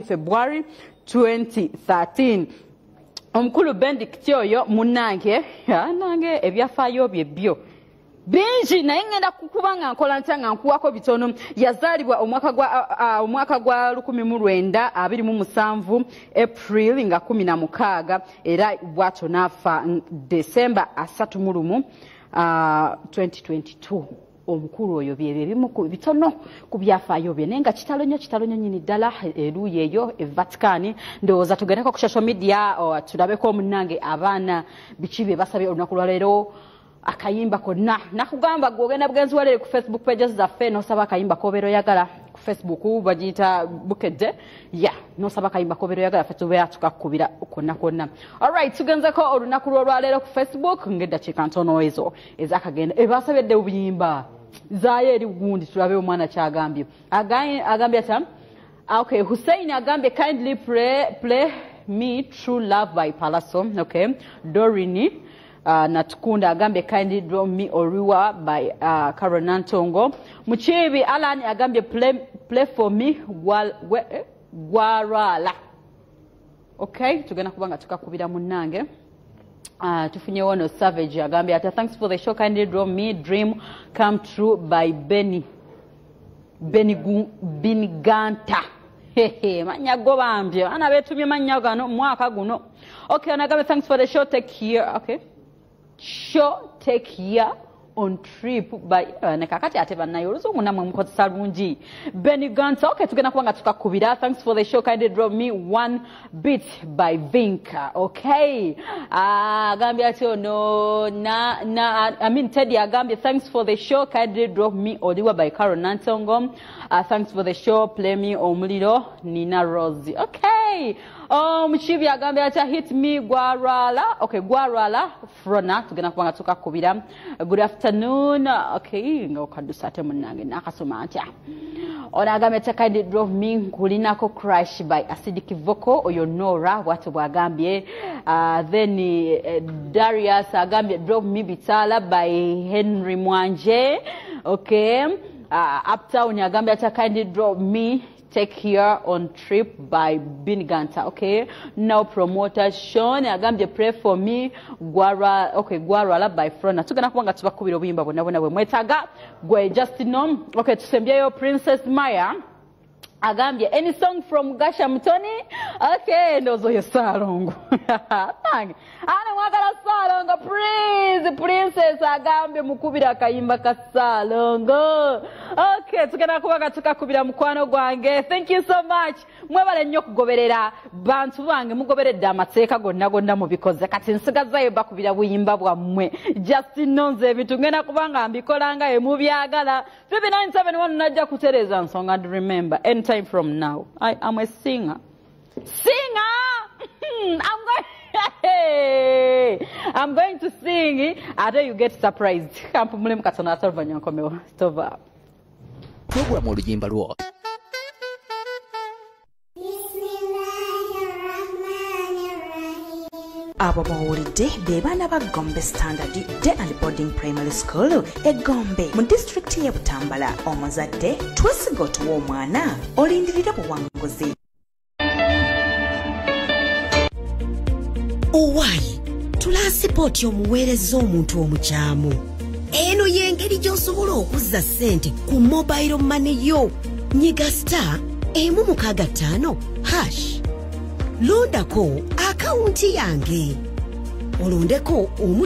February 2013. Omukulu Benedict oyo munnange nange ebyafaayo bye byo bingi, naye ngenda kukuba nga nkola ntya nga nkuwako bitono. Yazaalibwa omwaka gwa 1927 April nga 16, era bwatyo n'afa December 31, 2022. Omukulu oyo byebyo ebimu bitono ku byafaayo bye, naye nga kitalo nnyo, kitalo nnyo nnyini ddala eruuyi eyo e Vatican. Ndowooza tugendeko ku social media tulabeko omunnange abaana biki bye basabye olunaku lwaleero. Akayimba konna nakugamba gwogenda bugenzi walere ku Facebook pages zaffe nosaba akayimba kobeera oyagala. Ku Facebook bagiyita Bukedde ya nosaba akayimba kobeera oyagala, ffe tubeera tukakubira konna konna. Alright, tugenzeko olunaku lwolwaleero ku Facebook ng'eddakiika ntono ezo ezakagenda ebasabedde obuyimba zaayo eri gundi, tulabe omwana kyagambye. Agambye ata? Okay, Hussein agambye, "Kindly play me True Love by Palaso." Okay, Dorini Natukunda agambye, "Kindly draw me Oriwa by Carol Nantongo." Muchibi Alan agambye, "Play for me Gwarala." Okay, tugenda kubanga tukakubira munnange. Tufunye wono Savage agambye ati, "Thanks for the show. Kindly draw me Dream Come True by Benny Biniganta." Manya go bambye ana betumye manya gano mwaka guno. Okay, anagambye, "Thanks for the show. Take care." Okay, "Show Take Here on Trip by" nekakati ate bannaye oluzungu namwe mukozesa lungi. Benny Ganta. Okay, tugenda kuba nga tukakubira. "Thanks for the show. Kindly drop me One Beat by Vinka." Okay, agambye ati ono na I mean Teddy agambye, "Thanks for the show. Kindly drop me Oliwa by Carol Nantongo." "Thanks for the show. Play me Omuliro, Nina Rosie." Okay, Muchibi agambye ati, "Hit me Gwarala." Okay, Gwarala Frona, tugenda kuba nga tukakubira. Good afternoon. Okay, nga okadusa ate munnange nakasoma ntya. Ono agambye ati, "Kindly drop me Nkulinako Crush by Acidic Vocal." Oyo Nora bwatyo bwagambye. Then Darius agambye, "Drop me Bitala by Henry Mwanje." Okay, Uptown agambye ati, "Kindly drop me Take Here on Trip by Bin Ganta." Okay, now promoter Sean agambye, "Pray for me Gwara." Okay, Gwarala by Frona. Tugenda kubanga tubakubira obuyimba bwonna bwonna bwe mwetaaga gwe just know. Okay, tusembyeyo Princess Maya agambye, "Any song from Gasha Mutoni." Okay, ndowooza oyo Saalongo nange ana mwagala Saalongo. Please, Princess agambye mukubira akayimba ka Saalongo. Okay, tugenda kubaga tukakubira mukwano gwange. Thank you so much, mwebale nnyo okugoberera bantu bange, mugoberedde amateeka gonna gonna mubikoze. Kati nsigazayo bakubira buyimba bwammwe. Just know nze ebintu ngenda kuba nga mbikola nga emubyagala. 5971 najja kutereeza nsonga. And remember, anytime from now I am a singer. I'm going to sing ate you get surprised. Kampumulemu katono ate oluvannyuma nkomewo tova. Puroguramu Oluyimba Lwo. Abo bawulidde be baana ba Gombe Standard Day and Boarding Primary School e Gombe mu disitulikiti y'e Butambala. Omuzadde twesiga otuwa omwana olindirire buwanguzi. Owaayi tulansipooti omuweereza omuntu omukyamu. Eno y'engeri gy'osobola okuzza ssente ku mobile money yo. Nyiga *165#, londako akawunti yange, olondeko omu.